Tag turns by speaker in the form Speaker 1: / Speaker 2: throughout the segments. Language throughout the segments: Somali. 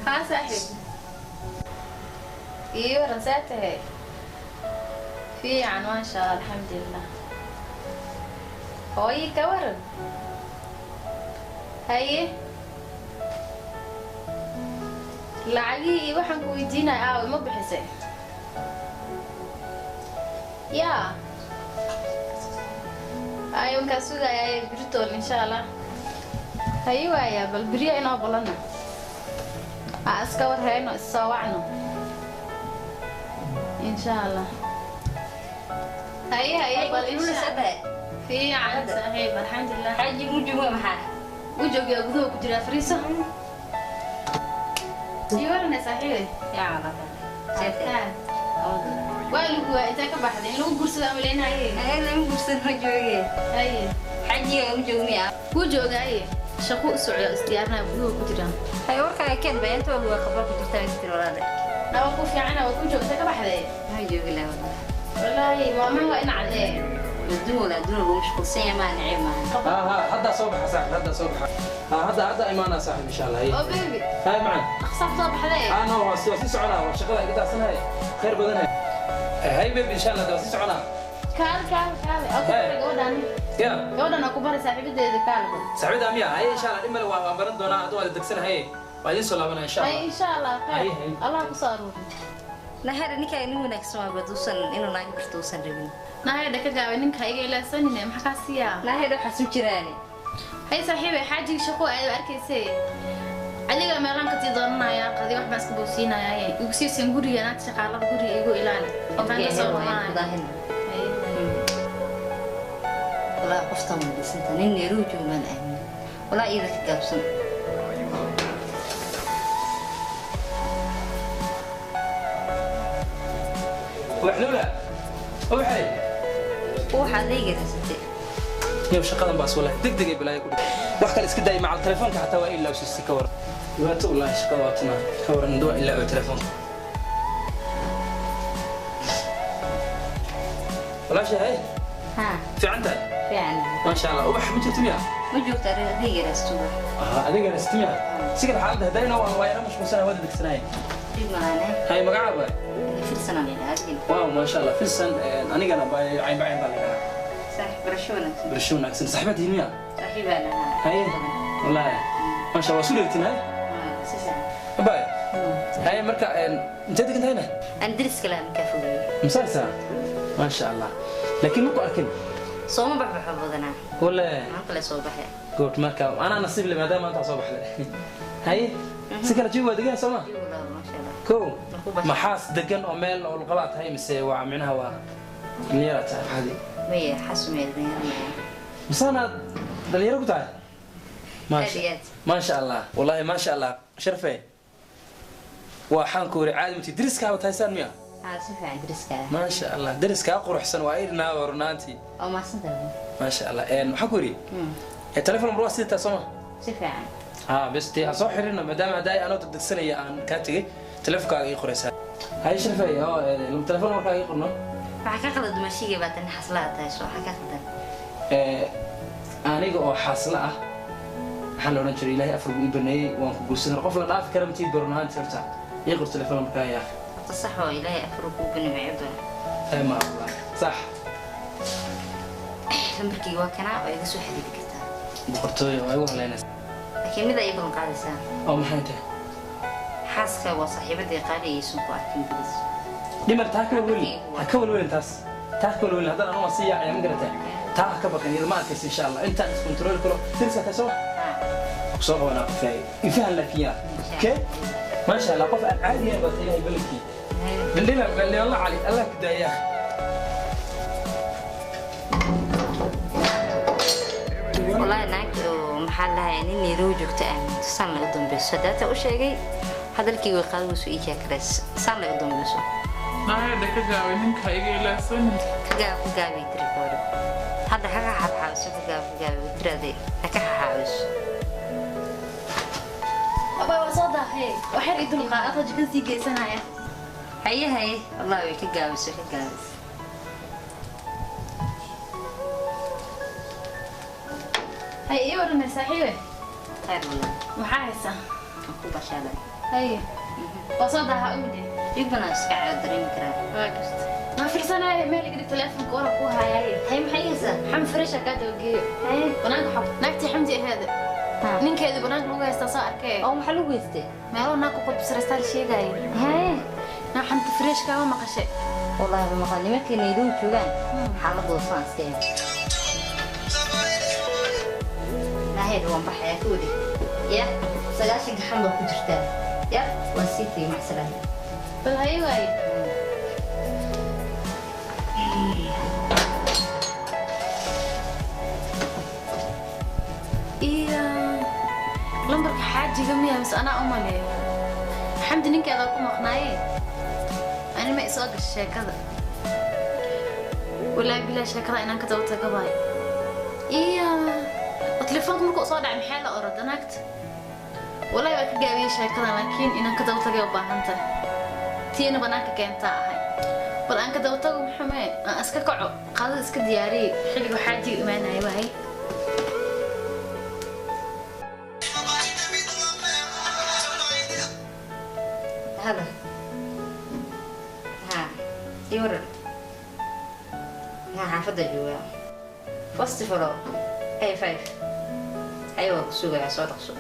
Speaker 1: Haa saaxiib, ii waran, see tahay? Fiican, maasha Allah, alxamdulilah. Hooyi ka waran? Haye, lacagihii iyo waxaan ku weydiinaya aawe, ma bixisay? Yaa ayo, wankaa sugayaa biritool insha Allah. Haye, waayaa, bal beriya inoo balana ha iska war hayno, issoo wacno insha Allah. Haye haye, bal insha fiican saaxiib, alxamdulilah.
Speaker 2: Xaaji mu joogo maxaa?
Speaker 1: U joogaa, gudaha ku jiraa, fariiso. Ii warane saaxiibe.
Speaker 2: Yaa walaal.
Speaker 1: Waa lagu waa intee ka baxday in lagu guursado amaleynaaye?
Speaker 2: Lama guursan, ma jooge.
Speaker 1: Haye.
Speaker 2: Xaajiga u joogo miya?
Speaker 1: Kuu joogaaye, shaqo u socda, isdiyaarinaya, gudaha ku jiraan.
Speaker 2: Hay, warkaaga keen bayaanta waa qabar ku jirtaa istir walaale.
Speaker 1: Nawa ku fiicana, waa ku joogta, ka baxday?
Speaker 2: Ma joogi laa walaal.
Speaker 1: Wallaahi maamaha waa ina cadee.
Speaker 2: Adduun wala adduun lagu mashquulsan yahay, maa nicib maahan.
Speaker 3: ها ها، هدا صبح صاحب، هدا صبح، ها هدا هدا إيمانا صاحب إن شاء الله. هي.
Speaker 1: Oo baby.
Speaker 3: هاي معنا.
Speaker 1: Dhaqsaaf soo baxday.
Speaker 3: أنا هو سي سعنا وشغلة قد أحسن، هاي خير بدنها. هاي بيبي، إن شاء الله سي سعنا.
Speaker 1: Kaal kaal kaal, oo ku baray gabadhaan.
Speaker 3: يا.
Speaker 1: Gabadhan oo ku baray saaxiibadeeda, kaal.
Speaker 3: سعيد أمية، هاي إن شاء الله إما لو برد دونا أدوى دكسن، هاي وبعدين سلامنا إن شاء
Speaker 1: hay
Speaker 3: الله.
Speaker 1: Insha Allah khayr.
Speaker 3: Hay, hay.
Speaker 1: Allah ku soo aruuri.
Speaker 2: Nahar, ninkaa nin wanaagsan waa, bad uusan inuu naag barto uusan rabin.
Speaker 1: Nahayda ka gaabay, ninka iga ilaasanine, maxaa kaa siiyaa?
Speaker 2: Nahayda waxaas u jiraane.
Speaker 1: Hay saaxiibay, xaajigii shaqo aad arkaysay, adiga meelaan ka sii doonanaya qadi, wax baan iska boosiinayaa, igu siisan guriga, naagta shaqaalada guriga igu ilaali intaan ka soo noqonayo.
Speaker 2: Walaa qoftan waa dhisanta, nin Nairobi joogo maan aamin, walaa iyada ka gaabsan.
Speaker 3: وحلولة وحي.
Speaker 2: Waxaad iiga raasatay?
Speaker 3: يا شقadan baas wallahi degdeg ay balaayo ku dhig, wax kale iska day, macal telefoonka xataa waa ilaa siisi ka waran dhibaato. Wallahi shaqada waa tana, ka waran waa ilaa oo telefoonka walaasha. Hay.
Speaker 2: Haa.
Speaker 3: Fiican tahay?
Speaker 2: Fiican.
Speaker 3: Maasha Allah. Ubax ma jirto miya?
Speaker 2: Ma joogta, adiga raastuba.
Speaker 3: Adiga raasti miya? Sigan xaaladda hadayna waa yara mashquulsanahay, waa degdegsanaya.
Speaker 2: Dhib malaane.
Speaker 3: Hay, magacaaba?
Speaker 2: Filsanaan ilaa adigina?
Speaker 3: Waaw, maasha Allah, Filsan. Anigana cayn bacayn baa la dhahaa.
Speaker 2: Saaxiib, barasho wanaagsan.
Speaker 3: Barasho wanaagsan. Saxiibadiin miya?
Speaker 2: Saaxiibaan ahaa.
Speaker 3: Haye, wallahi maasha Allah, waa isku dheegtin. Hay.
Speaker 2: Si fiican.
Speaker 3: Bay haye, marka intee degan tahayna?
Speaker 2: Aan deriska lahaa, makaa fogeeyey.
Speaker 3: Masaysa, maasha Allah, laakiin ma ku arkin.
Speaker 2: Sooma baxbaxo badanaa.
Speaker 3: Wala.
Speaker 2: Maanta le soo baxay.
Speaker 3: Good, marka anaa nasiib le maadaama maanta soo baxday. Haye, si kale jawi waa degan, soo ma?
Speaker 2: Maasha Allah.
Speaker 3: Kow maxaas degan oo meel oo luqadaa tahay mise waa micnaha waa dhalinyara tahay caadi?
Speaker 2: Maya, xasumee dhalinyaro.
Speaker 3: Misaanaad dhalinyaro ku tahay?
Speaker 2: Aad iyo aad.
Speaker 3: Maasha Allah, wallahi maasha Allah. Sharfe, waxaan ku wari caadi mati deriskaaba tahay saan miya?
Speaker 2: Haa, si fiican deriska ah.
Speaker 3: Maasha Allah, deriskaa quruxsan waa idhinaa runaantii.
Speaker 2: Oo mahadsantahay.
Speaker 3: Maasha Allah. Waxaan ku yidhi telefon number waa sidataa, soo ma?
Speaker 2: Si fiican.
Speaker 3: Haa, bes dee aan soo xiriirno, maadaama haddaay anoo degdegsanaya aan kaa tegey, telefonkaaga ii qoraysaa. Hay sharfey, oo telefon markaa ii qorno.
Speaker 2: Waxaa ka qalad dumashiga baa tan xaslaha tahay, soo waxaa ka qaldan.
Speaker 3: Aniga oo xaasla ah, maxaa la odhan jiray, Ilaahay afar buu ii baneeyey, waan ku guursan karaa, qof la dhaafi kara matiid run ahaantii. Horta ii qor telefon markaa yaa.
Speaker 2: Horta sax oo Ilaahay afar kuu banimceba.
Speaker 3: Ee ma Allah, sax.
Speaker 2: Lambarkayga waa kanaa, waa iga soo xiriiri kartaa.
Speaker 3: Boqortooyo, waa igu haleynaysa.
Speaker 2: Laakiin mid ay balan qaadaysaa.
Speaker 3: Oo maxay tahay?
Speaker 2: Xaaska waa saaxiibadii qaali aysan ku arkin bilis.
Speaker 3: Dhimar, taa ka welwelin, ha ka welwelin taas, taa ka welwelin. Haddana anuu waan sii yaacaya, ma garataa? Taa ha ka baqin, iyada ma arkaysa insha Allah intaan iskontarooli karo. Derisaa tahay, soo ma? Soo qabanaa qofkaay ifahan, laakiin yaa okay, maasha Allah, qof aan caadi ahayn baa tahay, Ilaahay balankii dhildhila dhildhila cali Allah ku daayaa.
Speaker 2: Wallaahi naag oo maxaa la dhahayaa nin Nairobi joogta aaminto saan la u dambeyso, hadaata u sheegay hadalkii way qaadayso, ii jaakarays saan la u dambeyso.
Speaker 4: Nahayda ka gaabay, ninka iga ilaasanin.
Speaker 2: Ka gaab ka gaabay tiri gabadha, hadda ha ka xabxaabiso, ka gaab ka gaabay tiraade, ha ka xaxaabiso.
Speaker 1: Abaa, waa soo daahay, waxyar ii dulqaa, aqal jikan sii geysanaya.
Speaker 2: Haye haye, wallahi way ka gaabiso, ka gaabiso.
Speaker 1: Hay ii waran saaxiibe.
Speaker 2: Khayr wallah.
Speaker 1: Maxaa haysaa?
Speaker 2: Waan ku bashaalay.
Speaker 1: Haye. Waa soo daaha umide.
Speaker 2: Dhibana iska caaw dareemi karaa.
Speaker 1: Waa garta. Ma fiirsanaayo meel igdi teleefonka wara ku haayaaye.
Speaker 2: Hay maxay haysaa?
Speaker 1: Xam fresh kaa dabageeyo.
Speaker 2: Hay.
Speaker 1: Banaanka xab. Naagtii Xamdi aheeda. Ninkeedu banaanka lagu haystaa soo arkay.
Speaker 2: Oo maxaa lagu haystay?
Speaker 1: Meelo naag ku qodbisraystaa la sheegaaye.
Speaker 2: Hay.
Speaker 1: Naa xamti fresh kaama maqashay.
Speaker 2: Wallahi ma maqal nimankii Nairobi joogaan xaaladooda saan iska yahay. Naheed waan baxayaa ka wadi. Ya, 90 xan baa ku jirtaa. Ya, waan sii tegey macsalaam.
Speaker 1: Bal haye waaye. Iyo lambarka xaajiga miyaa mise anaa u maleeyo? Xamdi ninkeeda ku maqnaaye. Ani ma isoo gashay sheekada. Walaahi bilaa sheekada inaan ka daba tago baay. Iyo telefoonka markuu soo dhacay maxaa la orada naagta? Walaahi waa ka gaabiyey sheekada laakiin inaan ka daba tagay u baahan tahay. Tiina banaanka keentaa ahay. Bal aan ka daba tago maxamee aan iska kaco qaadada iska diyaariyey xilliga xaajiga imaanaya waay.
Speaker 2: Hada. Ha. Ii waran. Ha xaafadda joogaa. First of all, hey five. Haye waa ku sugayaa soo dhaqso.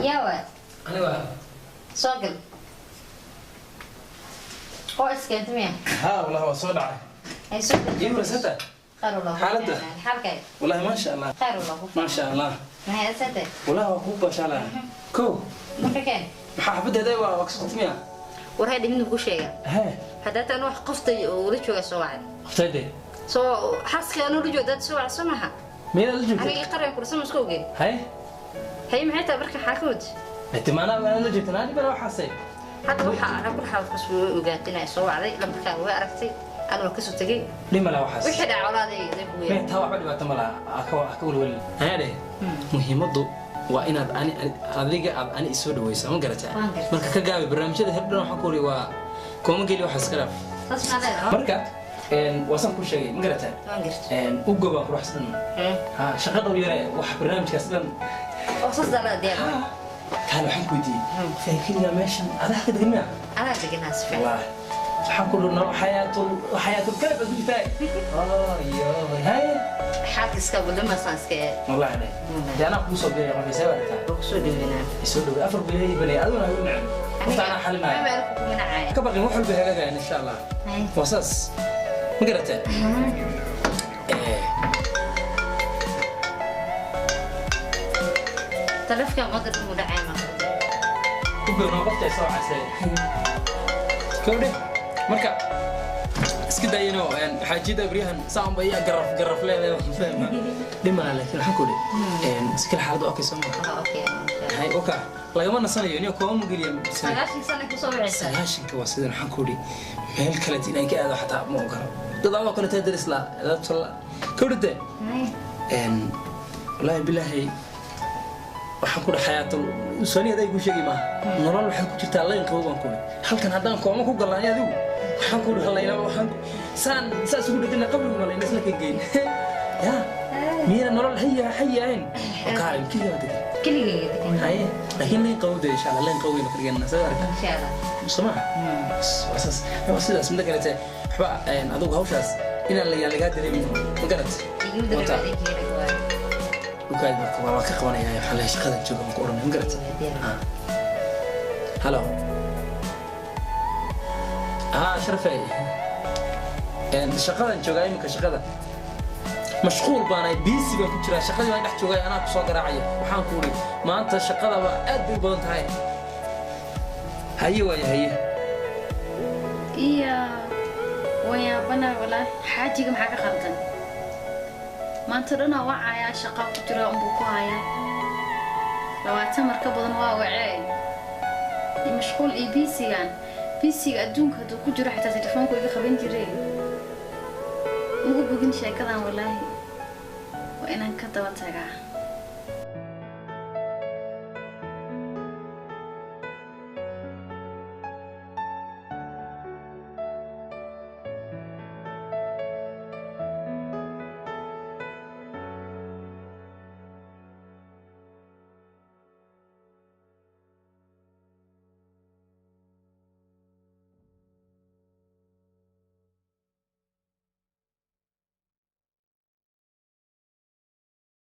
Speaker 2: Yaa waa.
Speaker 3: Aniga.
Speaker 2: Soo gal. Oo iskeentay miya?
Speaker 3: Ha wallahi waa soo dhacay.
Speaker 2: Hay soo gal.
Speaker 3: Ii waran
Speaker 2: Khayr wallah.
Speaker 3: Xaaladda?
Speaker 2: Xaalkay.
Speaker 3: Wallahi ma sha Allah.
Speaker 2: Khayr wallah.
Speaker 3: Ma sha Allah.
Speaker 2: Maxay haysatay?
Speaker 3: Wallahi waa ku bashaalaa. Kow.
Speaker 2: Marka keen.
Speaker 3: Maxaa xafadeeda waa ka soo timiya?
Speaker 2: War hay dhibin ku sheega.
Speaker 3: Hee.
Speaker 2: Hadda tan wax qoftay oo ula jooga soo wacay.
Speaker 3: Qoftayde.
Speaker 2: Soo xaaskii aan ula jooga dad soo wacay soo maaha.
Speaker 3: Meel la joogtay?
Speaker 2: Aniga qaran kursan isku ogeyn.
Speaker 3: Hay.
Speaker 2: Hay maxay tahay marka xaakood?
Speaker 3: Inta maana aan la joogtay ani baa waxaasay.
Speaker 2: Hadda waxa aan ku xaal ku soo ogaatay inay soo wacday lambarkaaga way aragtay aan waa ka soo tagay.
Speaker 3: Lima la waxaas.
Speaker 2: Wixii dhacay walaaday idin ku
Speaker 3: weeyay. Taa waxba dhibaato ma laha. Aka walwal. Haade. Muhiimadu waa inaad ani adiga aad ani isoo dhaweyso ma garataa. Marka ka gaabi barnaamijyada herdhan waxaan ku waa kooma geli waxa iska dhaaf.
Speaker 2: Saas ma leedahay.
Speaker 3: Marka een wasan ku sheegay ma garataa.
Speaker 2: Waan gartay.
Speaker 3: U goobaan quruxsan. Ha shaqo dhow yare wax barnaamijkaas dhan.
Speaker 2: Oo saas dala diyaar.
Speaker 3: Taan waxaan ku weydiiyey. Qofka meeshan adaa ka degan miya?
Speaker 2: Anaa deganaa si fiican.
Speaker 3: Wallahi. Waxaan ku nolol xayaatul kalab aad ku jirtaa. Ayo hay.
Speaker 2: Xaalka iska badama saan iska yahay.
Speaker 3: Wallahi ne. Dee anaa kugu soo biiray qofka see aragtaa.
Speaker 2: Waa ku soo dhaweynaa.
Speaker 3: Isoo dhawey afar bilahay banay aduna hagu nacam. Qofta anaa xalinaayo.
Speaker 2: Aniga ku minacay.
Speaker 3: Ka baqin wax walba hagaagayaan insha Allah. Waa saas. Ma garataa?
Speaker 2: Taleefka ma garto mu dhacay ma.
Speaker 3: Ku go'no qofta soo casay. Kowde marka iska dayino xaajida baryahan saan bay garaf garaf leedahay wax fahma. Dhimana laakiin waxaan ku dhig iska xaaladu okay soo ma.
Speaker 2: Okay.
Speaker 3: Hay okay. Lagama nasanayo inuu kooma geliyo
Speaker 2: 90 sano ku soo wicisa.
Speaker 3: 90 waa sidan waxaan ku dhig meel kale inaan ka aado xataa ma ogolo. Dad oo kale tadaris la dad sala. Kowde. Wallahi billahi waxaan ku dhaxayaatul usaniyaday ku sheegay ma nolol waxay ku jirtaa leen qabow baan ku halkan haddaan kooma ku galnay adigu waxaan ku dhalayna waxaan saan saas ugu dhigna qabrigu malayna isla ka geyn ya miina nolol hayya hayyayn oo kaalin kaliya degan
Speaker 2: keligay degan
Speaker 3: hay laakiin leen qabow de insha Allah leen qabow ina kaliya soo arka
Speaker 2: insha Allah
Speaker 3: soma wasaas waa sidaas mid kale waxba adigu hawshaas inaan la laga dareemin ma garat
Speaker 2: igu dareemin
Speaker 3: وكاي marka waa ka qabanaya waxa la shaqada jooga ma ku oran ma garat halo sharafay shaqadan jooga imika shaqada mashquul baan ay busy baan ku jiraa shaqadii baan dhex joogay anaa ku soo garaacaya waxaan ku uri maanta shaqada waa aad bay u badan tahay haye waaye haye
Speaker 1: Iya wayaabana walaa xaajiga maxaa ka qaldan? Maanta dhan waa wacaya shaqo ku jira unbuu ku hayaa. 20 mar ka badan waa wacay. Mashquul iyo bisigan. Bisiga adduunka hadduu ku jiro xitaa telefoonku iga qaban jiray. Ugu bogin sheekadan walaahi. Waa inaan ka daba tagaa.